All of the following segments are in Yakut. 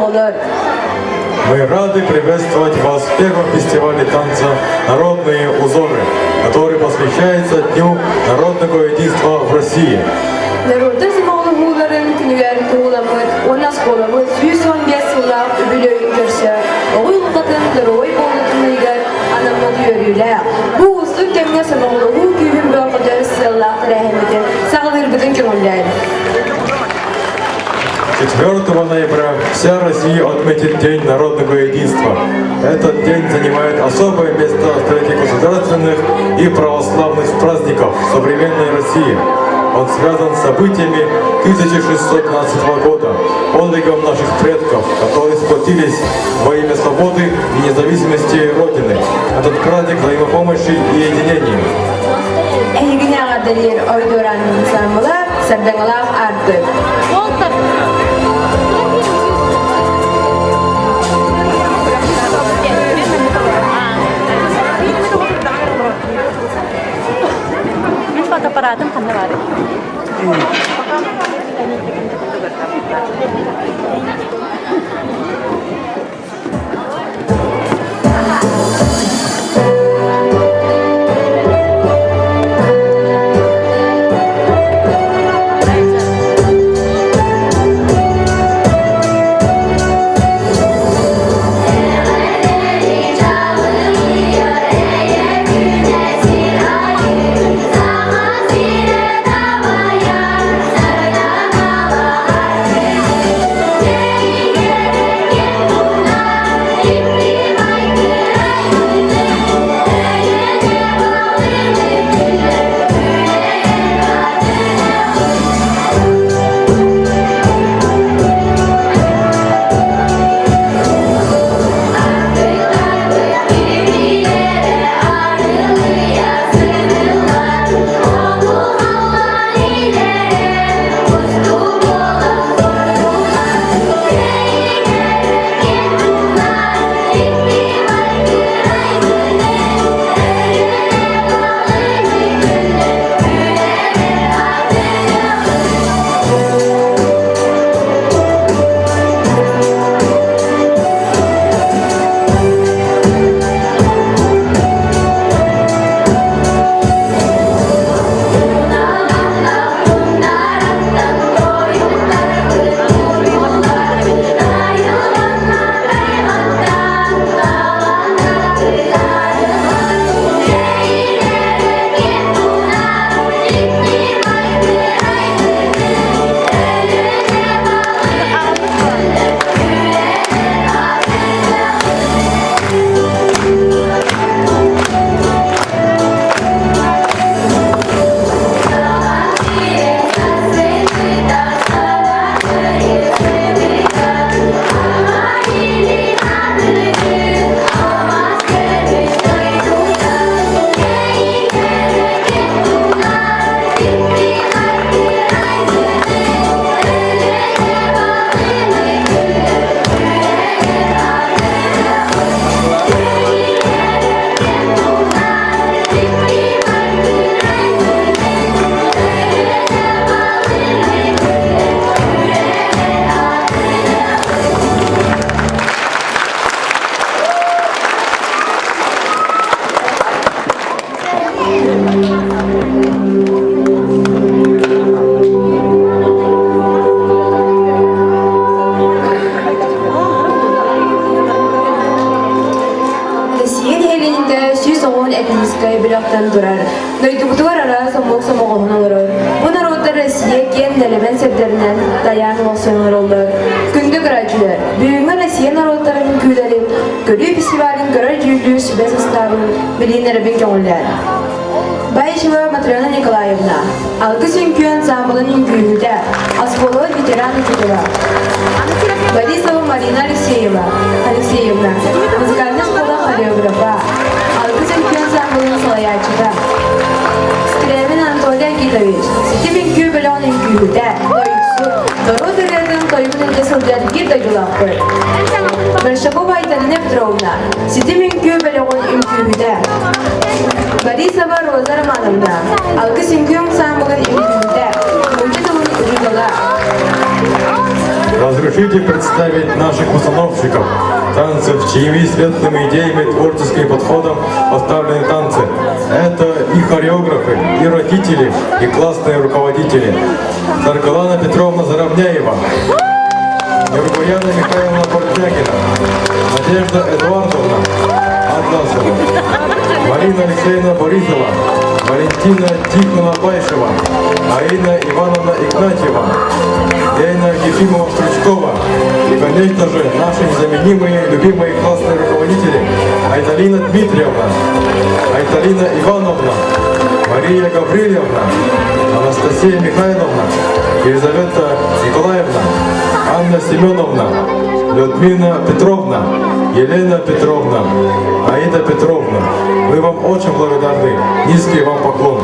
Оҕолор. Мы рады приветствовать вас в первом фестивале танца «Народные узоры», который посвящается Дню народного единства в России. Норуоттар сомоҕолоһууларын күнүгэр туһуламмыт уонна оскуолабыт 115 сыллаах үбүлүөйүн көрсө оҕо уйулҕатын доруобай буолуутун ыйыгар анаммыт үөрүүлээх, бу уустук кэмҥэ сомоҕолоһуу күүһүн бөҕөргөтөр сыаллаах тэрээһиммитин саҕалыырбытын көҥүллээн. 4 ноября вся Россия отметит День народного единства. Этот день занимает особое место среди государственных и православных праздников современной России. Он связан с событиями 1612 года, подвигом наших предков, которые сплотились во имя свободы и независимости Родины. Этот праздник взаимопомощи и единения. Эһигини эҕэрдэлиир Ойдуораан ансаамбыла Сардаҥалаах аартык. Мин фотоаппаратым ханна баарый? Россия нэһилиэнньэтэ 110 этническэй бөлөхтөн турар. Дойдубутугар араас омук сомоҕоһун олорор. Бу норуоттар Россия киэн нэлэмэн сирдэринэн тайаан олохсуйан олороллор. Күндү көрөөччүлэр, бүгүҥҥү Россия норуоттарын үҥкүүлэрин көрүү фестивалын көрөр дьүүллүүр сүбэ састаабын билииннэрбин көҥүллээн. Баишева Матрена Николаевна, Алгыс үҥкүү ансаамбылын үҥкүүһүтэ, оскуола ветеран учуутала. Борисова Марина Алексеева, Алексеевна, музыкальнай школа хореографа, Алгыс үҥкүү ансаамбылын салайааччыта. Скрябин Анатолий Агитович, Ситим үҥкүү бөлөҕүн үҥкүүһүтэ, тойуксут, норуот ырыатын тойугун илдьэ сылдьар биир дойдулаахпыт. Большакова Айталина Петровна, Ситим үҥкүү бөлөҕүн үҥкүүһүтэ. Борисова Роза Романовна, Алгыс үҥкүү ансаамбылын үҥкүүһүтэ, нуучча тылын учуутала. Разрешите. Разрешите представить наших установщиков, танцев, чьими светлыми идеями, творческим подходом поставлены танцы. Это и хореографы, и родители, и классные руководители. Саргалана Петровна Заровняева, Нюргуяна Михайловна Портнягина, Надежда Эдуардовна Атласова, Марина Алексеевна Борисова, Валентина Тихоновна Байшева, Аина Ивановна Игнатьева, Лена Ефимова Стручкова и, конечно же, наши незаменимые, любимые классные руководители Айталина Дмитриевна, Айталина Ивановна, Мария Гаврилевна, Анастасия Михайловна, Елизавета Николаевна, Анна Семеновна, Людмила Петровна, Елена Петровна, Аида Петровна. Мы вам очень благодарны. Низкий вам поклон.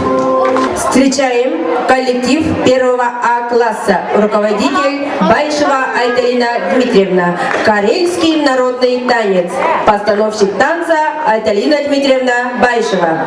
Встречаем коллектив первого А класса. Руководитель Байшева Айталина Дмитриевна. Карельский народный танец. Постановщик танца Айталина Дмитриевна Байшева.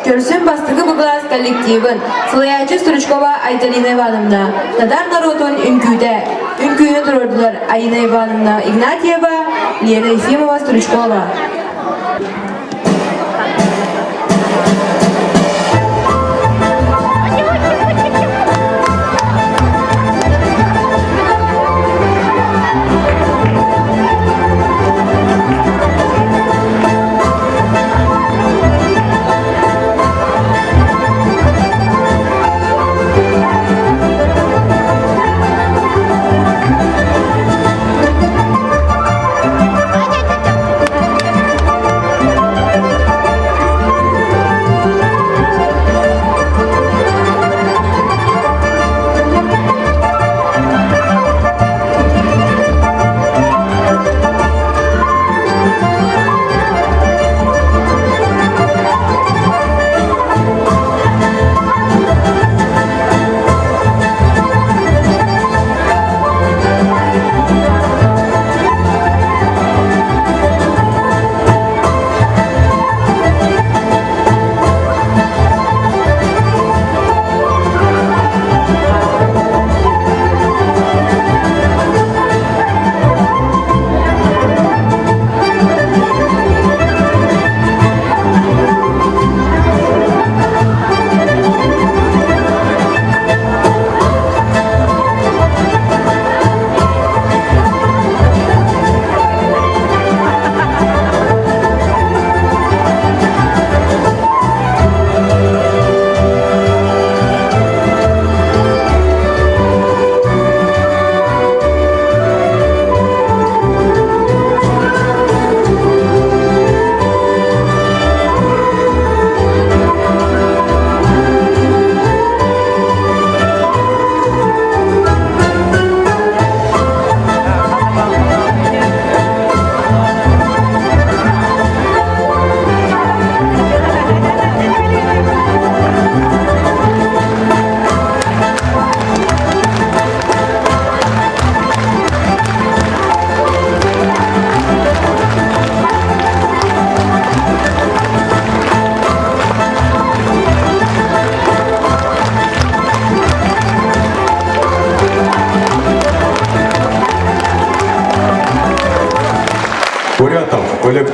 Көрсүн бастакы Б кылаас коллективын, салайааччы Стручкова Айталина Ивановна, татар норуотун үҥкүүтэ, үҥкүүнү туруордулар Аина Ивановна Игнатьева, Лена Ефимова Стручкова.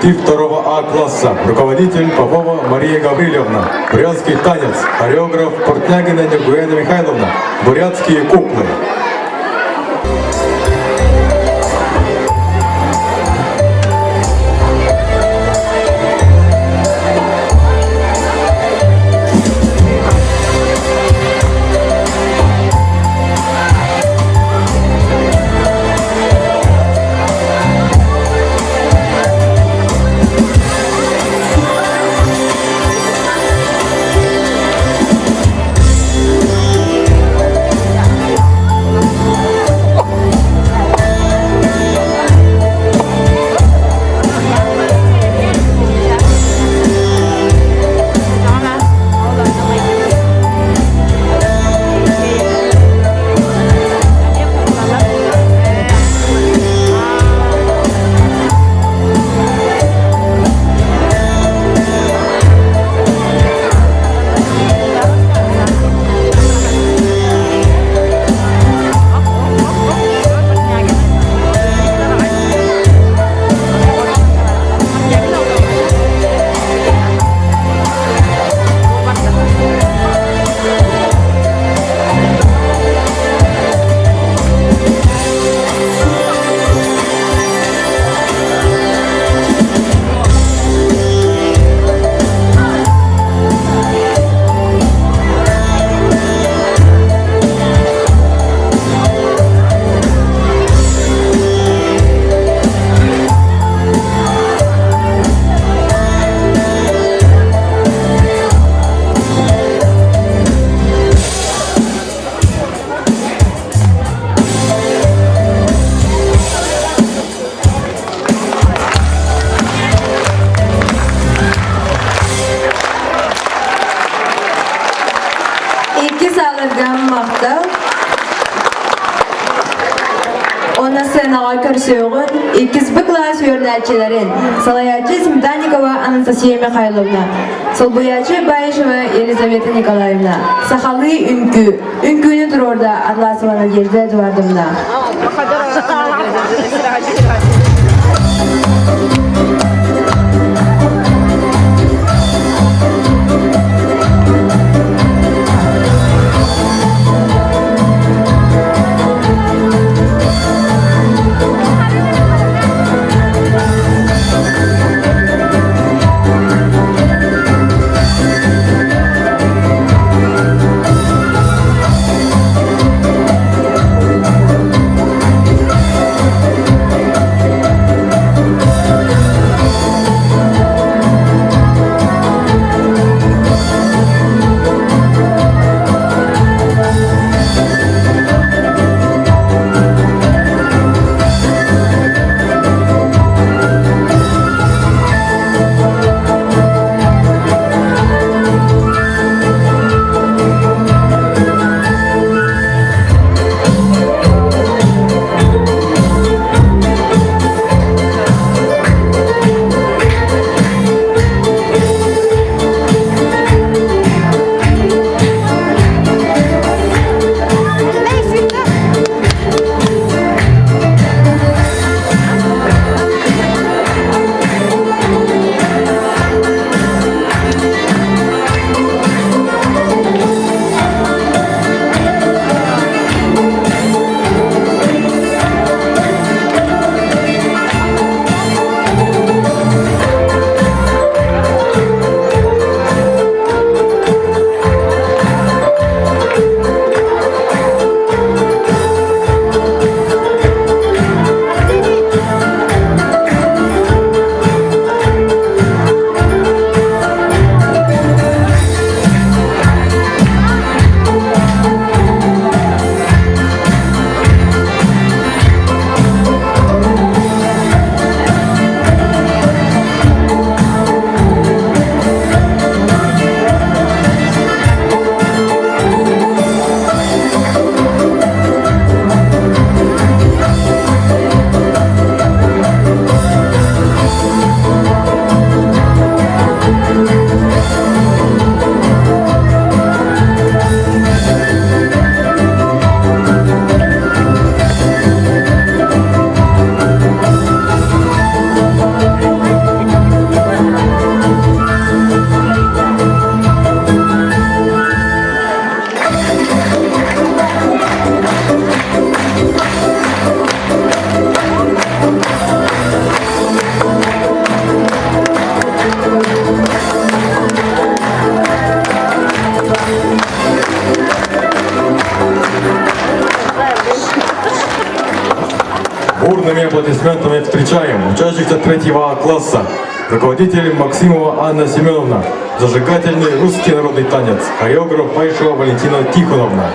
Коллектив 2 А класса. Руководитель Попова Мария Гавриловна. Бурятский танец. Хореограф Портнягина Нюргуэна Михайловна. Бурятские куклы. Иккис ааларга махтал. Онно сценаҕа көрсүөҕүн иккис Б кылаас үөрэнээччилэрин салайааччы Сметанникова Анастасия Михайловна, солбуйааччы Баишева Елизавета Николаевна, сахалыы үҥкүү, үҥкүүнү туруорда Атласова Надежда Эдуардовна. Бурными аплодисментами встречаем учащихся третьего А класса. Руководитель Максимова Анна Семеновна. Зажигательный русский народный танец. Хореограф Байшева Валентина Тихоновна.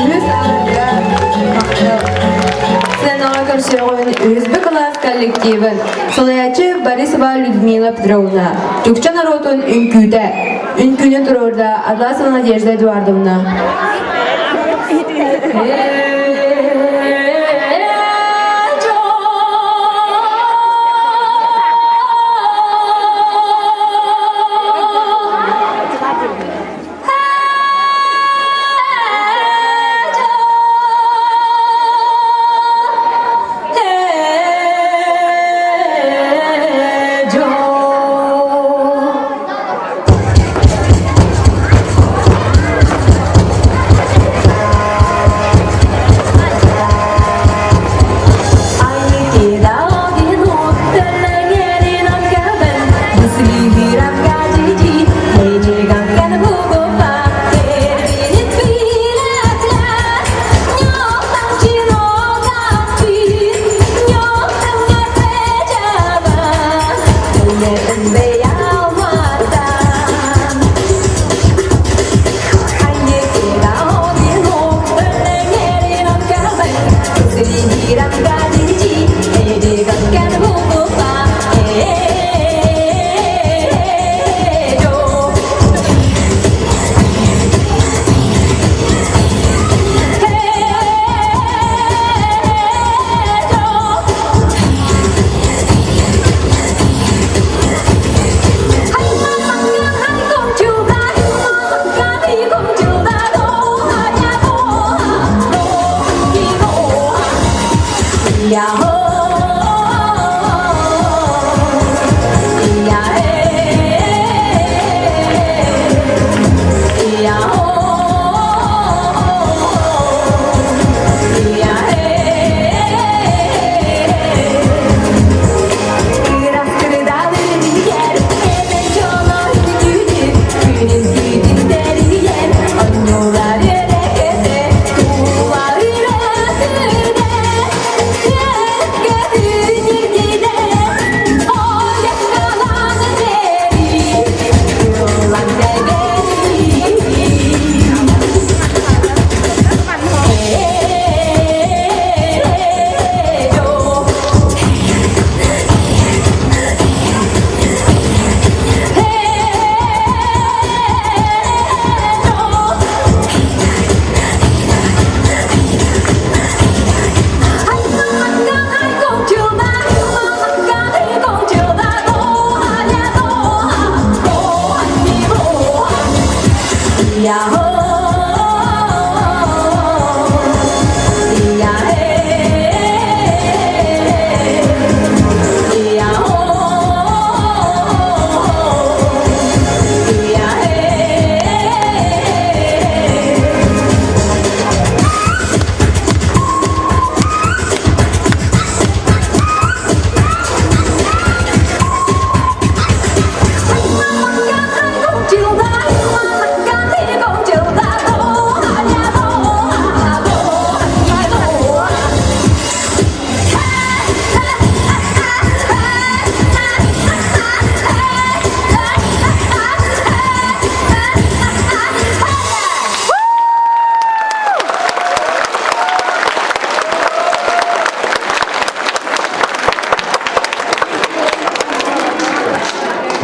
Үһүс аҥарга махтал. Сценаҕа көрсүөҕүн үһүс Б кылаас коллективын салайааччы Борисова Людмила Петровна, Чукча норуотун үҥкүүтэ, үҥкүүнү туруорда Атласова Надежда Эдуардовна.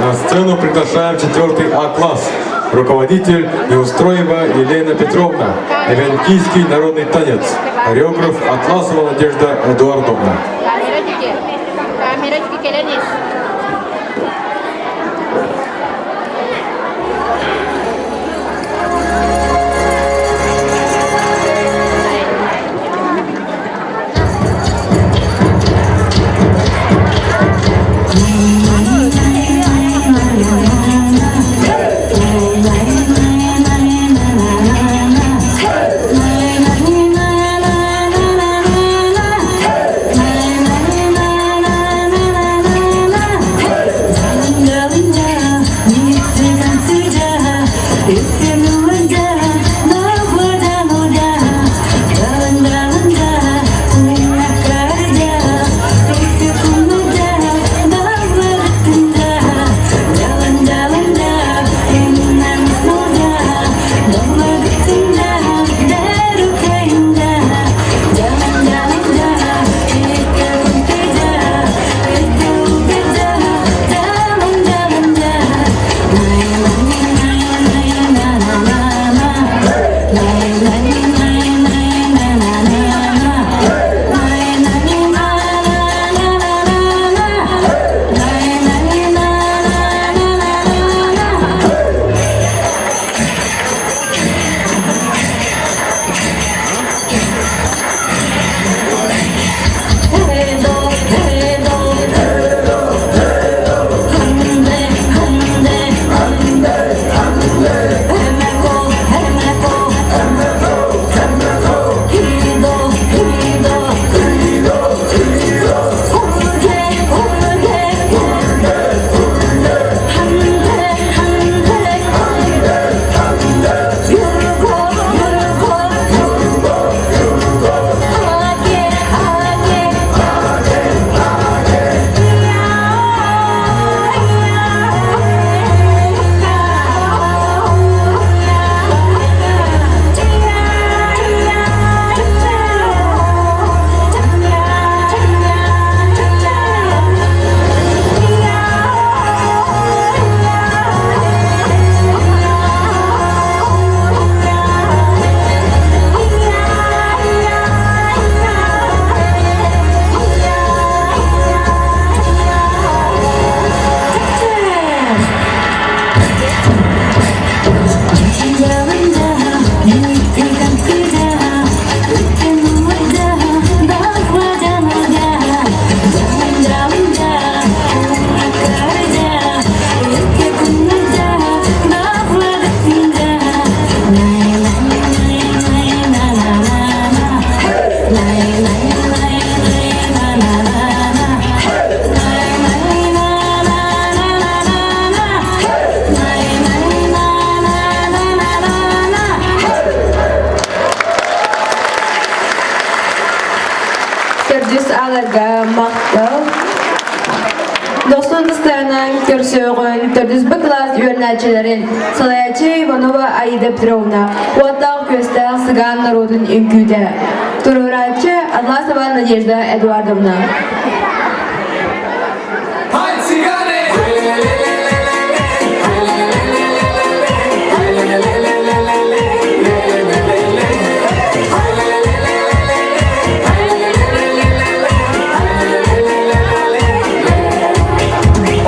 На сцену приглашаем четвертый А класс. Руководитель Неустроева Елена Петровна. Эвенкийский народный танец. Хореограф Атласова Надежда Эдуардовна. Камера кэлэн ис. Төрдүс аларга махтал. Дохсун ыстарынан көрсөҕүн төрдүс Б кылаас үөрэнээччилэрин салайааччы Иванова Аида Петровна уоттаах күөстээх сыгаан норуотун үҥкүүтэ. Туруорааччы Атласова Надежда Эдуардовна.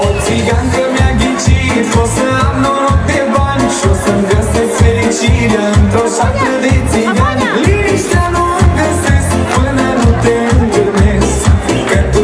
O țigancă mi-a ghicit că o să am noroc de bani Și o să-mi găsesc fericirea într-o șatră de țigani Liniștea nu-mi găsesc până nu te întâlnesc Că tu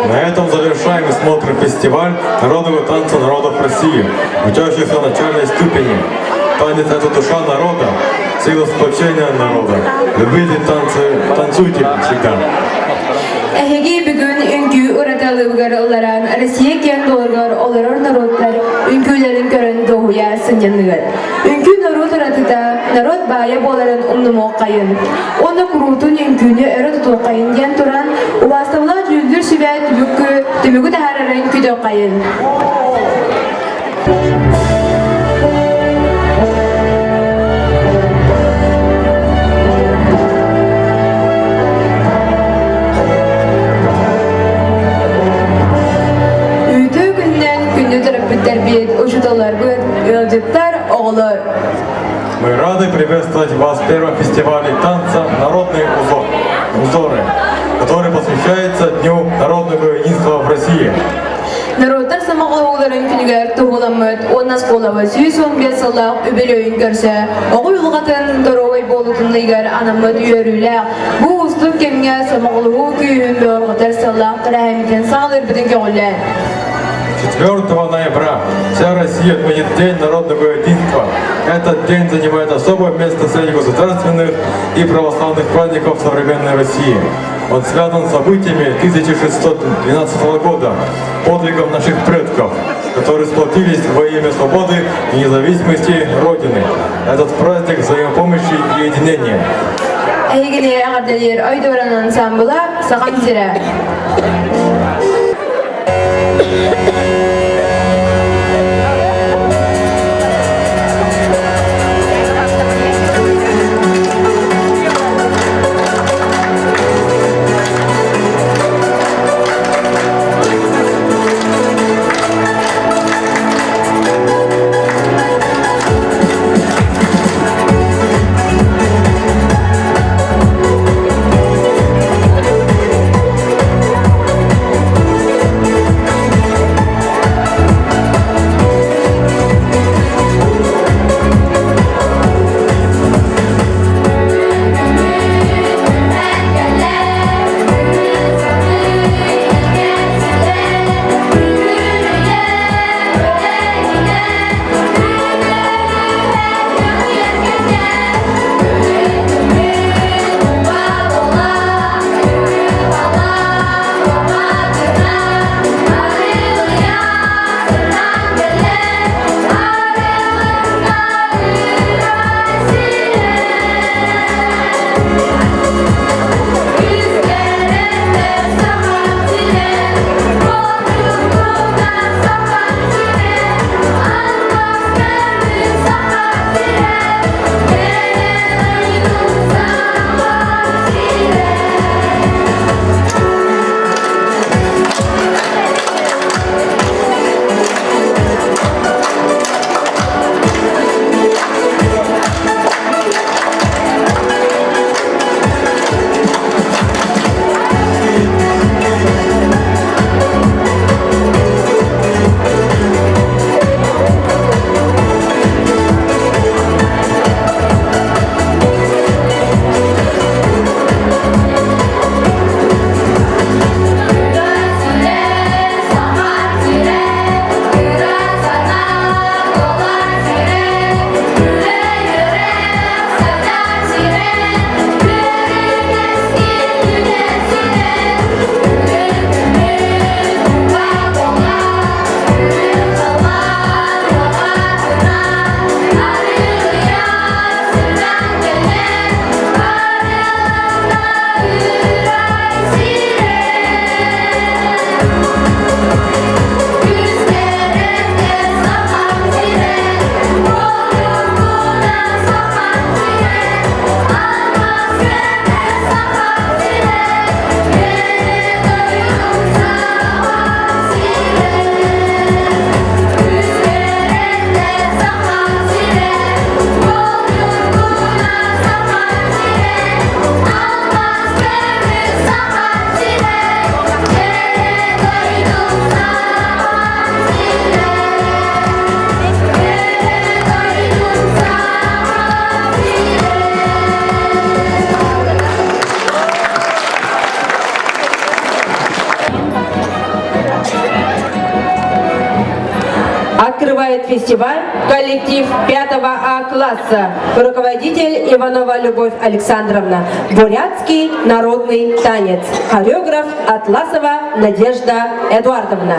На этом завершаем смотр фестиваль народного танца народов России, учащихся начальной ступени. Танец – это душа народа, сила сплочения народа. Любите танцы, танцуйте всегда. Эһиги бүгүн үҥкүү уратылыгар ылларан Россия киэҥ дуолугар олорор норуоттар үҥкүүлэрин көрөн дуоһуйа сынньаныгыт. Үҥкүү норуот уратыта, норуот баайа буоларын умнумуоххайын. Уонна куруутун үҥкүүнү өрө тутуоххайын диэн туран, убаастабылаах дьүүллүүр сүбэ түмүккү, түмүгү таһаарарын күтүөххэйин. Үтүө күнүнэн күндү төрөппүттэрбит, учууталларбыт, ыалдьыттар, оҕолор. Мы рады приветствовать вас в первом фестивале танца «Народные узоры», который посвящается Дню народного единства в России. Норуоттар сомоҕолоһууларын күнүгэр туһуламмыт уонна оскуолабыт 115 сыллаах үбүлүөйүн көрсө оҕо уйулҕатын доруобай буолуутун ыйыгар анаммыт үөрүүлээх бу уустук кэмҥэ сомоҕолоһуу күүһүн бөҕөрҕөтөр сыаллаах тэрээһиммитин саҕалыырбытын көҕүлээн. 4 ноября вся Россия отметит День народного единства. Этот день занимает особое место среди государственных и православных праздников современной России. Он связан с событиями 1612 года, подвигом наших предков, которые сплотились во имя свободы и независимости Родины. Этот праздник взаимопомощи и единения. Эһигини эҕэрдэлиир Ой ансамбла Сахам сирэ. фестиваль коллектив 5 А класса. Руководитель Иванова Любовь Александровна. Бурятский народный танец. Хореограф Атласова Надежда Эдуардовна.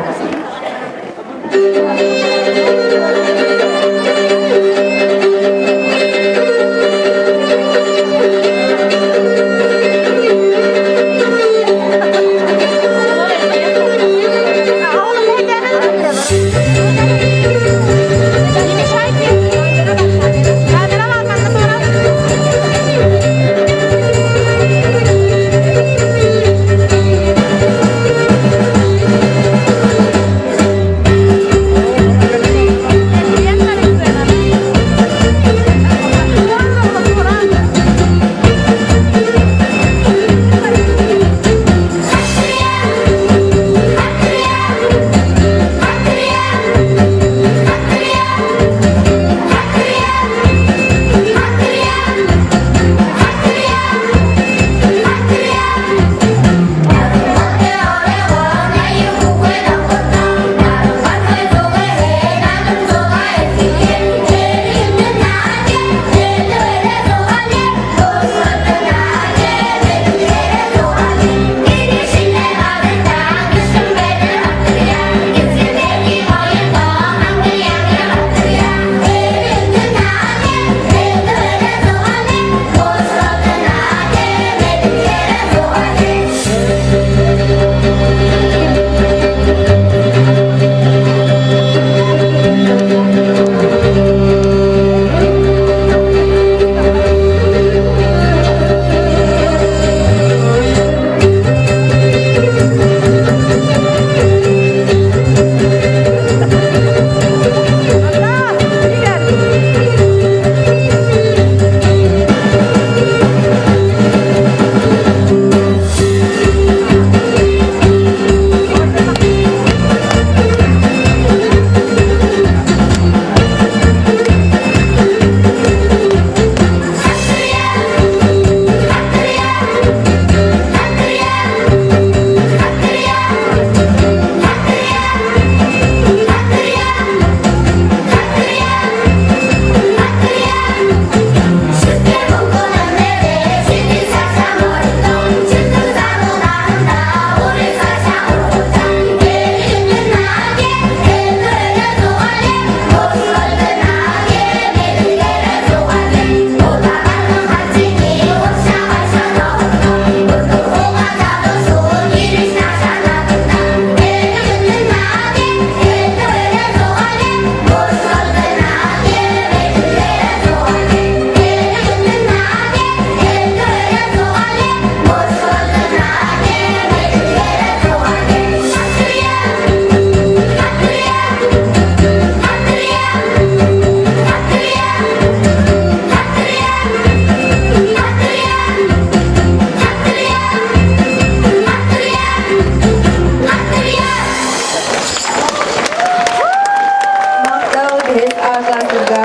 Махтал бэһис А класстарга.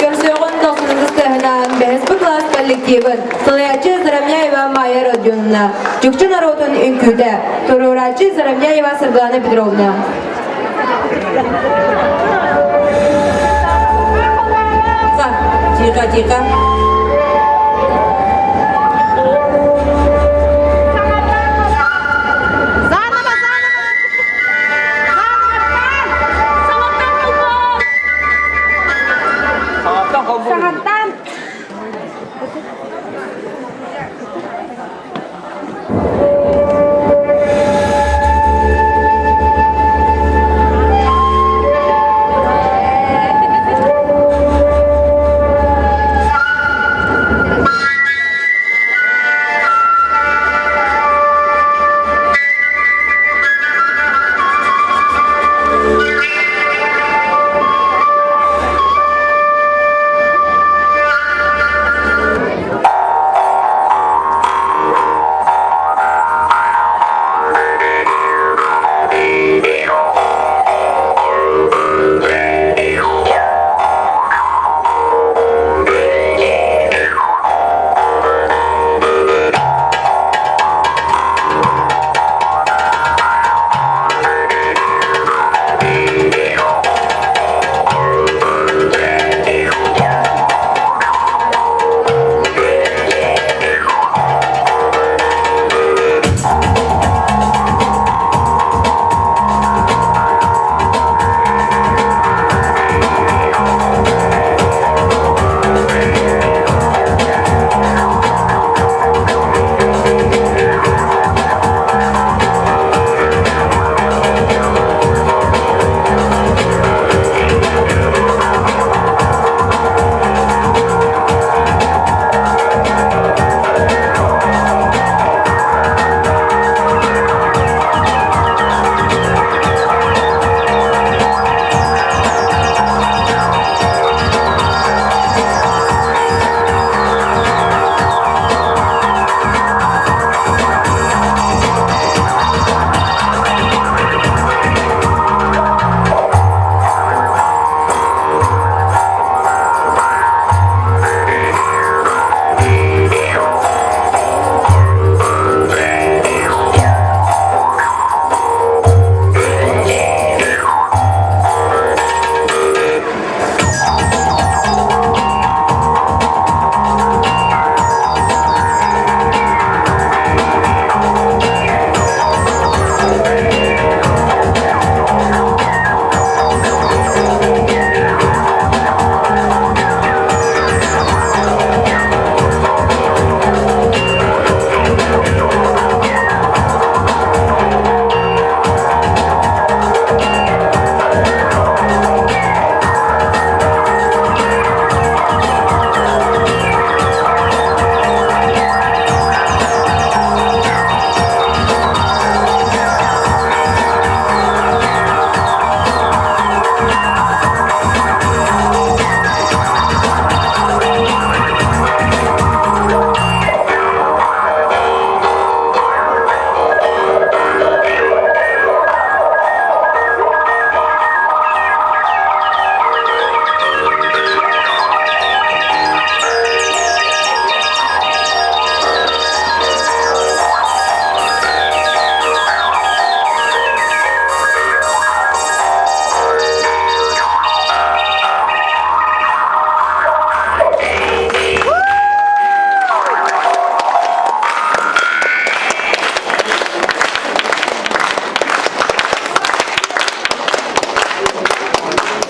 Көрсүөҕүн тохсунньу сыһынан бэһис Б класс коллективын салайааччы Заровняева Майя Родионовна, Чукча норуотун үҥкүүтэ, туруорааччы Заровняева Саргылана Петровна. Тихо, тихо. Саҥаттан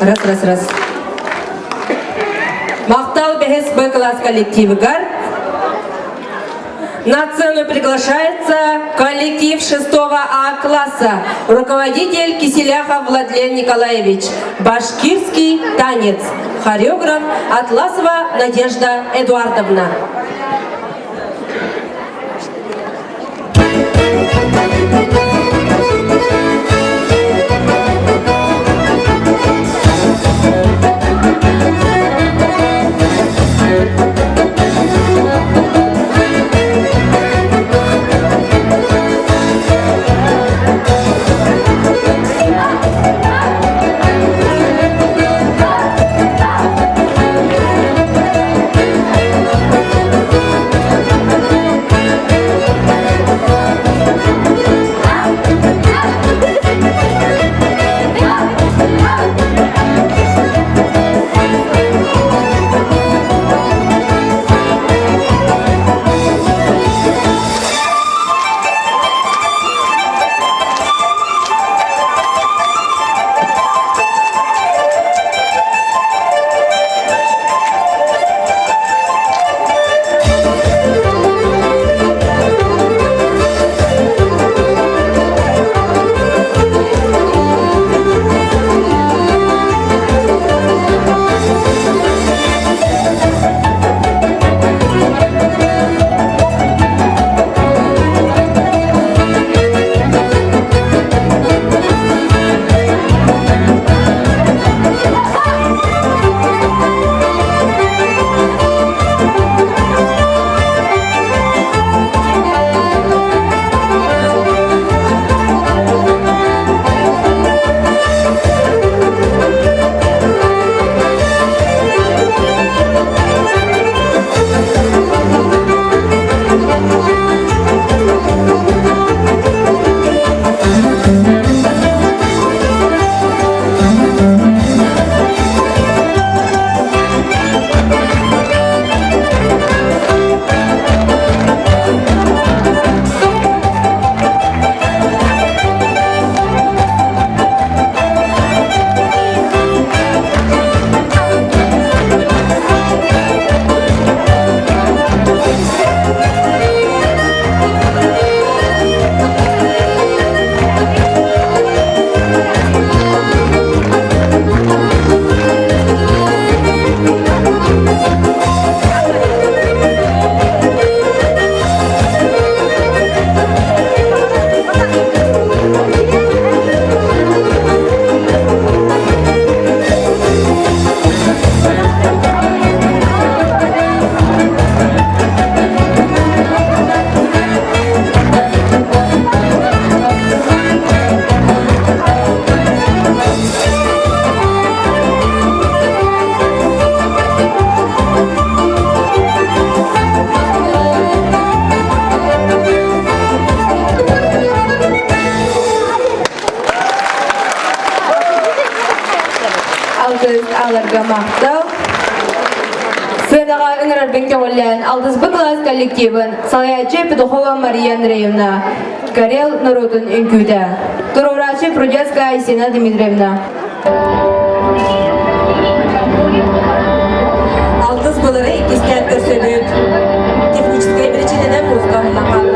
Раз, раз, раз. Махтал бэһис Б класс коллективыгар. На сцену приглашается коллектив 6 А класса. Руководитель Киселяхов Владлен Николаевич. Башкирский танец. Хореограф Атласова Надежда Эдуардовна. Алтыс аларга махтал. Сыанаҕа ыҥырарбын көҕүлээн алтыс Б кылаас коллективын салайааччы Петухова Мария Андреевна, Карел норуотун үҥкүүтэ. Туруорааччы Прудецкая Айсена Дмитриевна. Алтыс былыры иккистээн көрсөбүт. Техническэй причинэнэн музыка уһунан хаалла.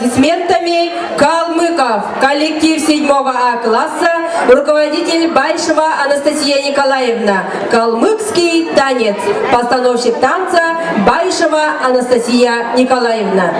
аплодисментами Калмыков, коллектив 7 А класса, руководитель Байшева Анастасия Николаевна, Калмыкский танец, постановщик танца Байшева Анастасия Николаевна.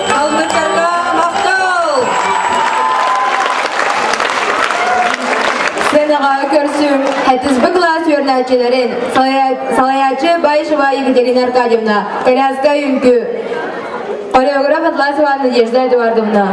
Калмыктарга махтал! Сценаҕа көрсүм ХТСБ кылаас үөрэнээччилэрин салайааччы Баишева Екатерина Аркадьевна, коляска үҥкүү, хореограф Атласова Надежда Эдуардовна.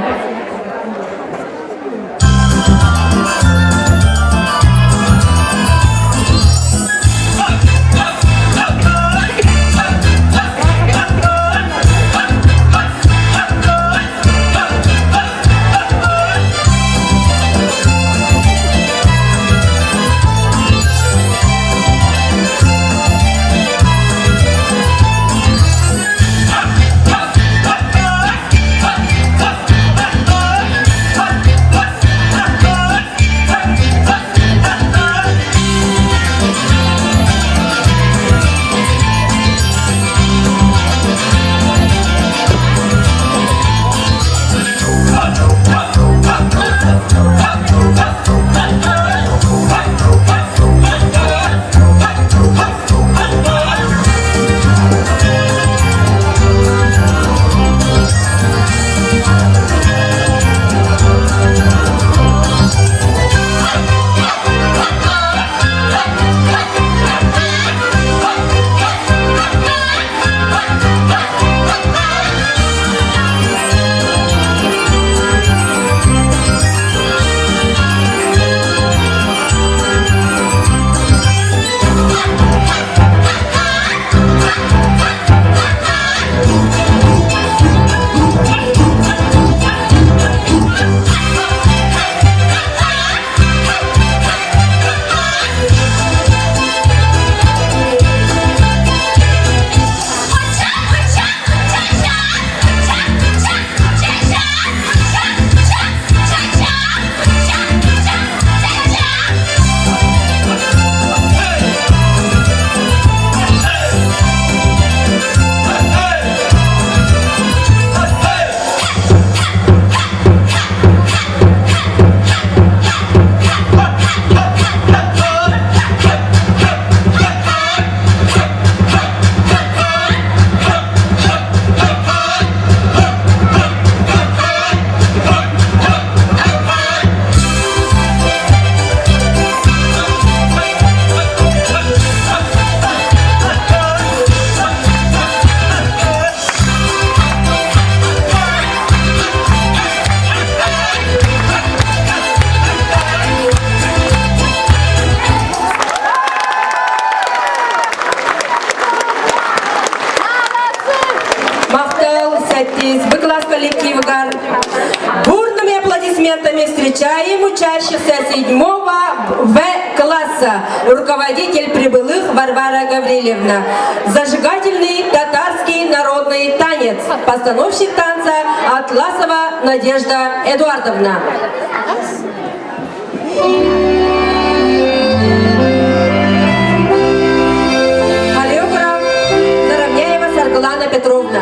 Аплодисментами встречаем учащихся 7 В класса. Руководитель прибылых Варвара Гаврилевна. Зажигательный татарский народный танец. Постановщик танца Атласова Надежда Эдуардовна. Хореограф Заровняева Саргылана Петровна.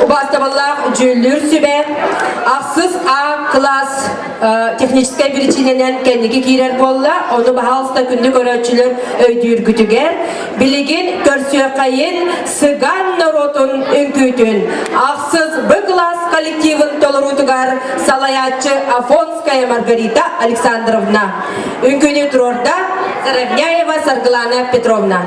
Убаастабыллаах дьүүллүүр сүбэ ахсыс А класс техническэй биричиинэнэн кэнники киирэр буолла. Ону баһаалыста күндү көрөөччүлэр өйдүүргүтүгэр билигин көрсүөххэйин сыган норуотун үҥкүүтүн ахсыс Б класс коллективын толоруутугар салайааччы Афонская Маргарита Александровна. Үҥкүүнү туруорда Заровняева Саргылана Петровна.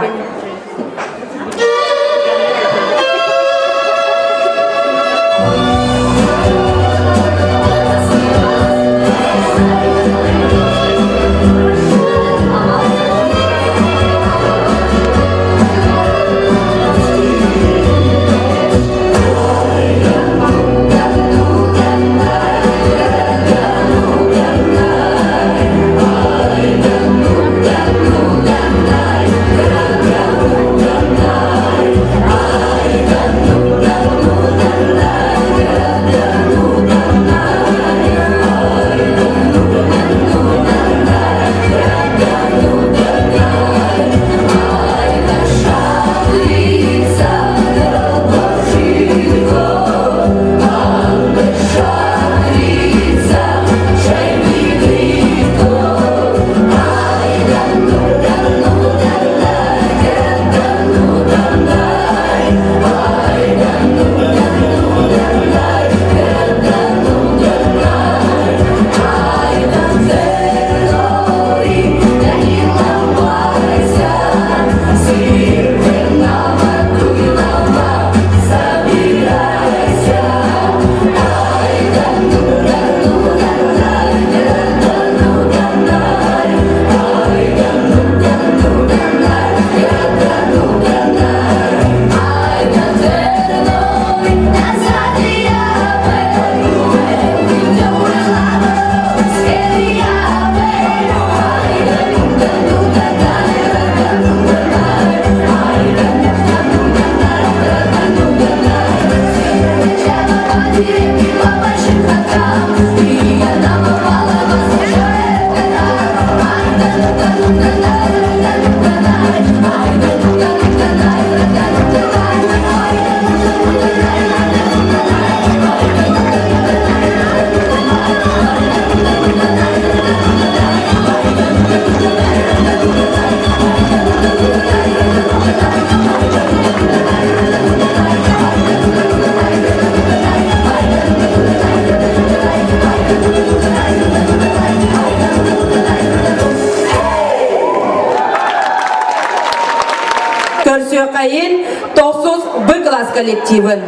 коллективын.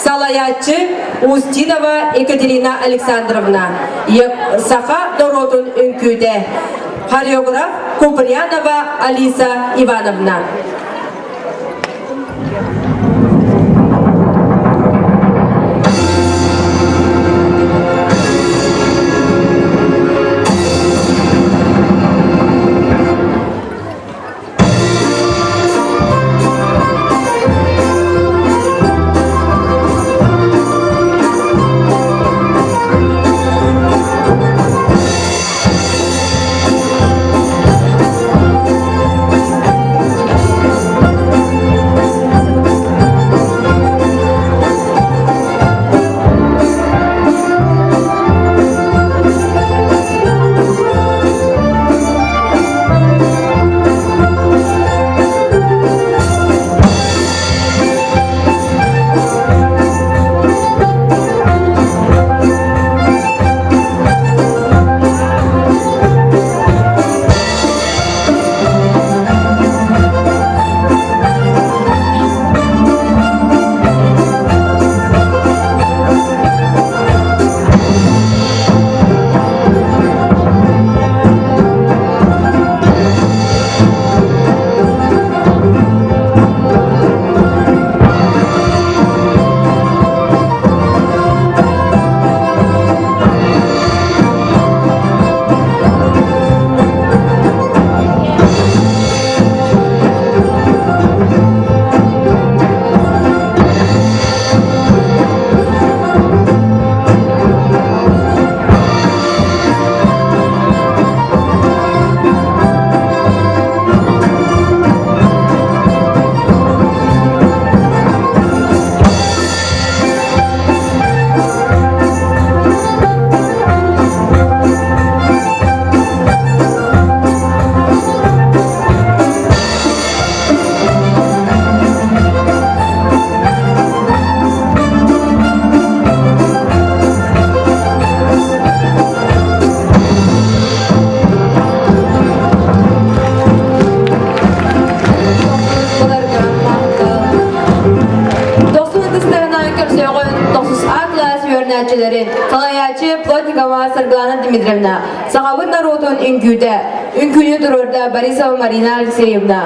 Салайааччы Устинова Екатерина Александровна, Саха норуотун үҥкүүтэ, хореограф Куприянова Алиса Ивановна. Дохсун ытыстарынан көрсөҕүн тохсус А кылаас үөрэнээччилэрин салайааччы Плотникова Саргылана Дмитриевна, сахабыт норуотун үҥкүүтэ, үҥкүүнү туруорда Борисова Марина Алексеевна.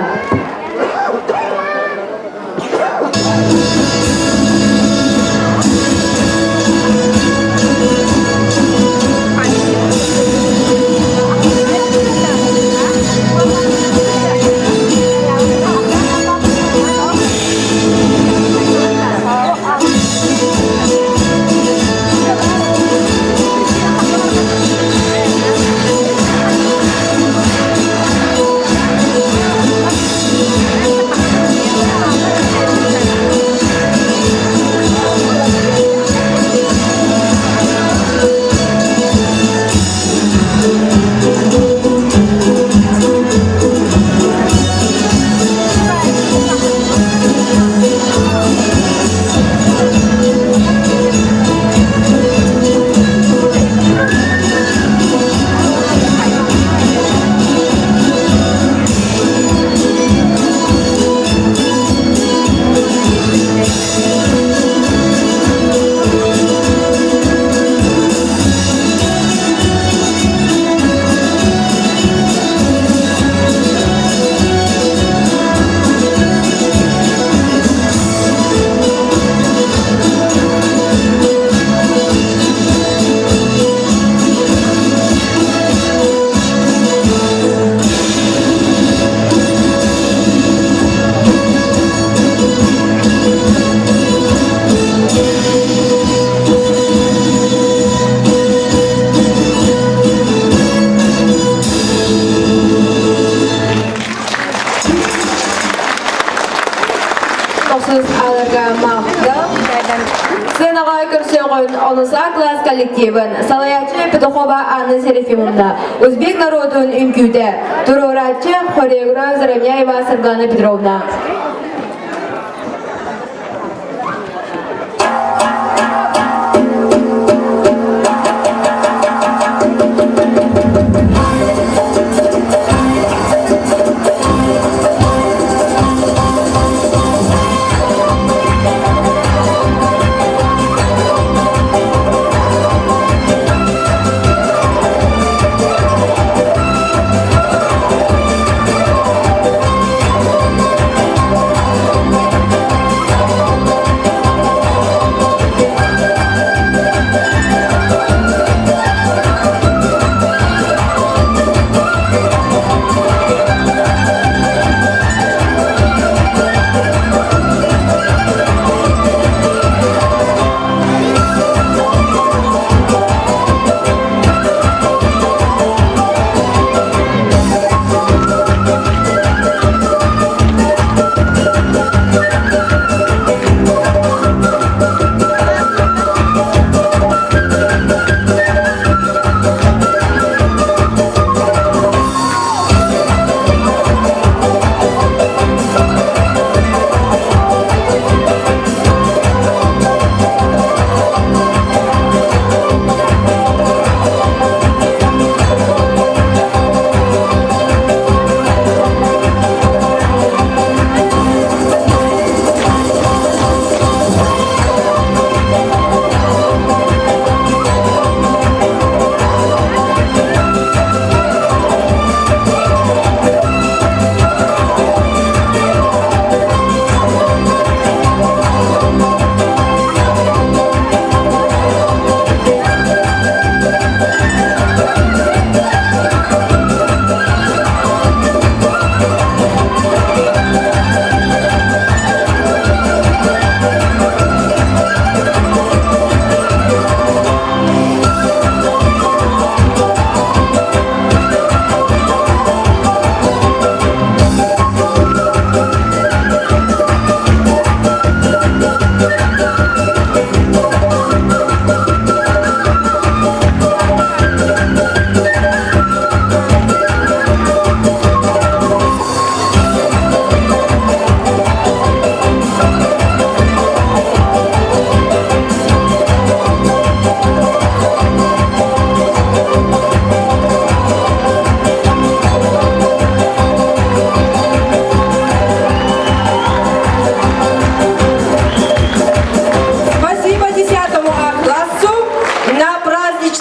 Тохсус аларга махтал. Сценаҕа көрсөҕүн онус А класс коллективын салайааччы Петухова Анна Серафимовна, узбек народун үҥкүүтэ, туруорааччы хореограф Заровняева Саргана Петровна.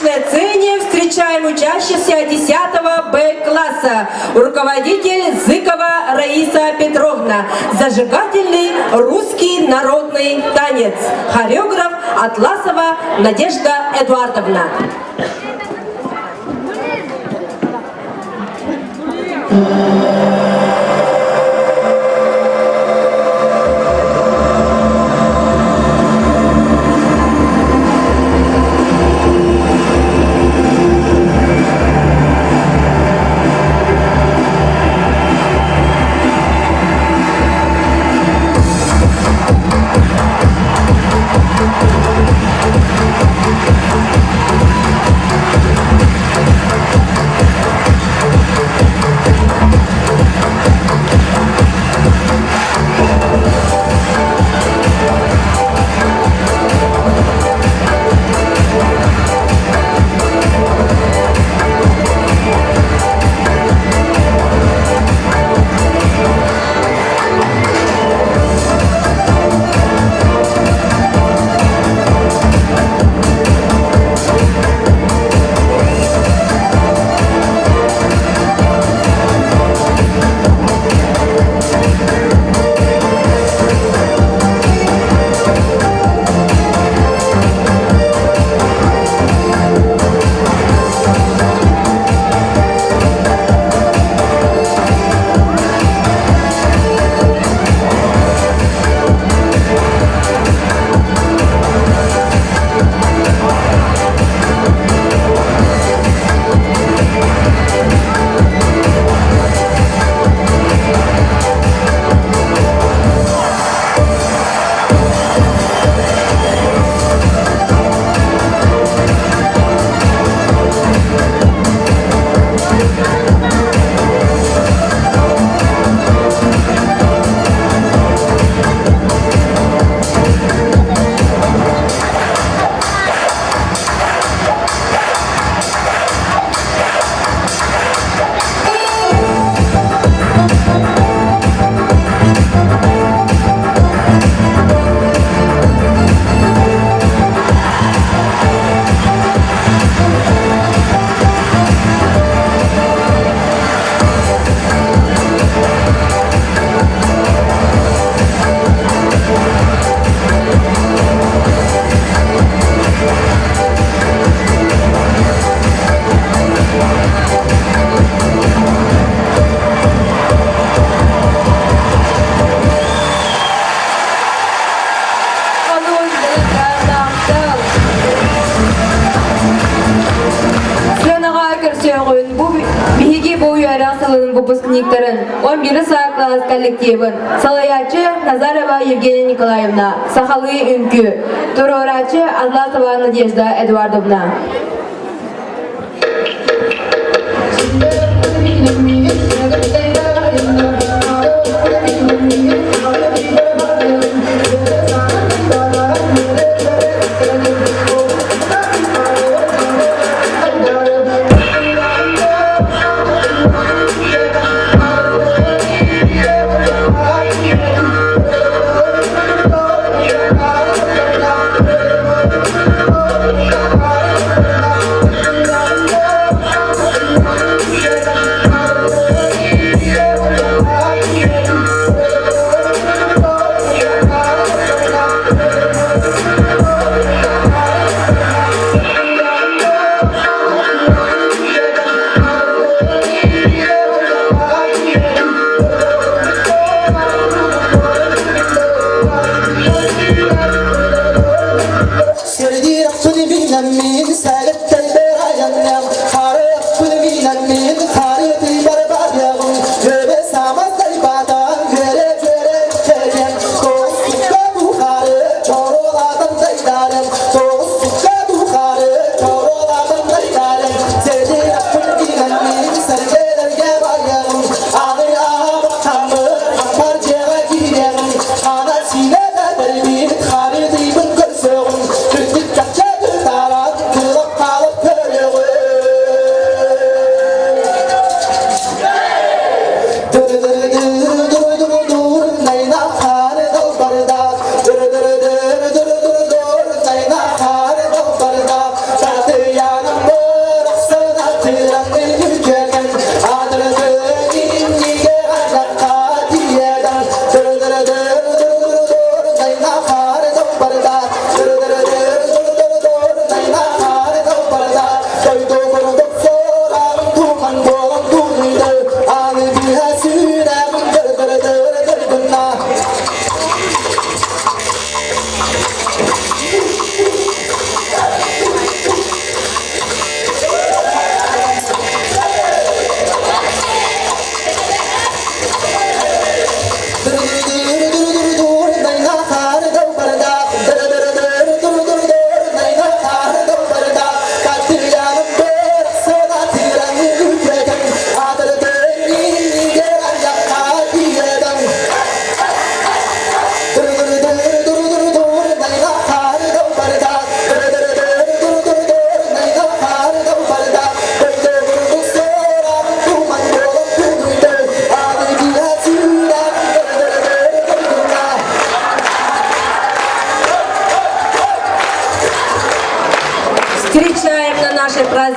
праздничной сцене встречаем учащихся 10 Б класса. Руководитель Зыкова Раиса Петровна. Зажигательный русский народный танец. Хореограф Атласова Надежда Эдуардовна. Сыанаҕа көрсүөҕүн бу биһиги бу үөрэх сылын выпускниктарын 11 саа класс коллективын салайааччы Назарова Евгения Николаевна, сахалыы үҥкүү, туруорааччы Атласова Надежда Эдуардовна.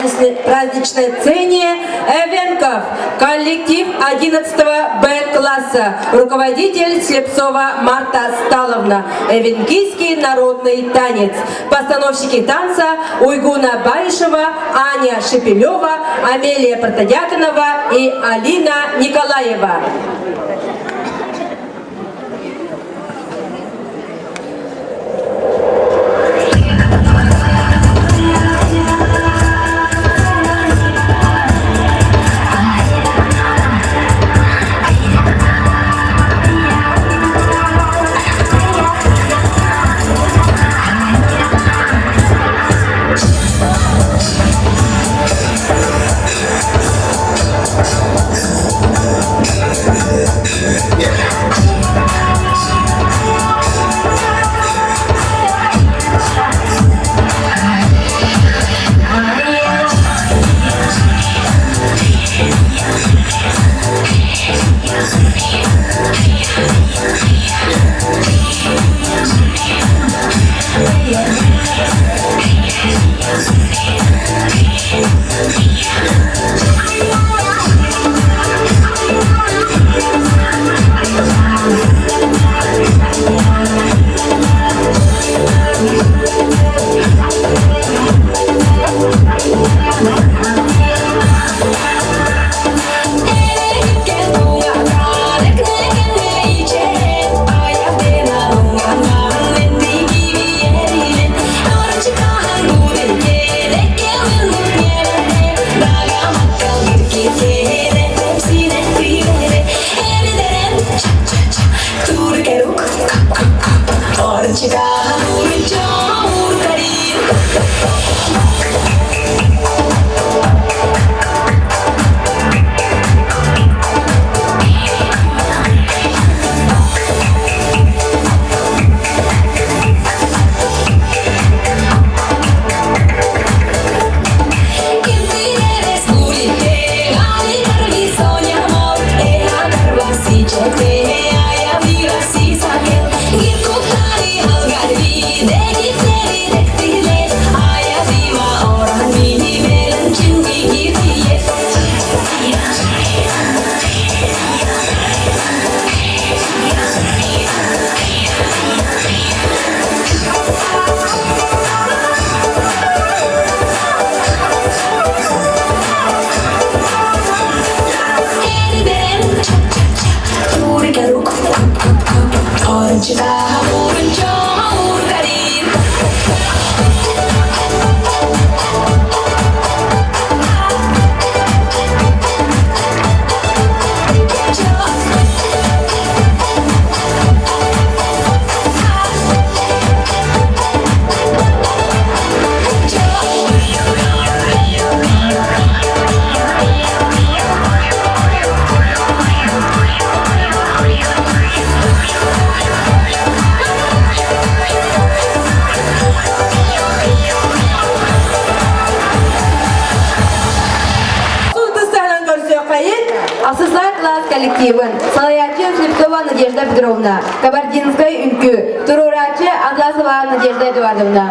праздничной сцене Эвенков, коллектив 11 Б класса, руководитель Слепцова Марта Сталовна, Эвенкийский народный танец. Постановщики танца Уйгуна Баишева, Аня Шепелева, Амелия Протодьяконова и Алина Николаева. Ахсысар класс коллективын салайаачы Слепцова Надежда Петровна, Кабардинскай үҥкүү, туруорааччы Атласова Надежда Эдуардовна.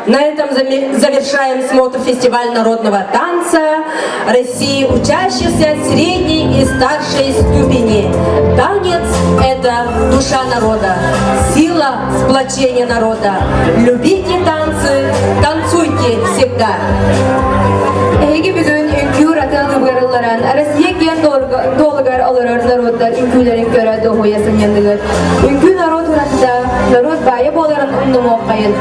На этом завершаем смотр фестиваль народного танца России учащихся средней и старшей ступени. Танец – это душа народа, сила сплочения народа. Любите танцы, танцуйте всегда. Эһиги бүгүн үҥкүү ураты алыбыгар Россия киэн дуолугар олорор норуоттар үҥкүүлэрин көрө дуоһуйа сынньанныгыт. Үҥкүү норуот уратыта, норуот баайа буоларын умнумуоххайын.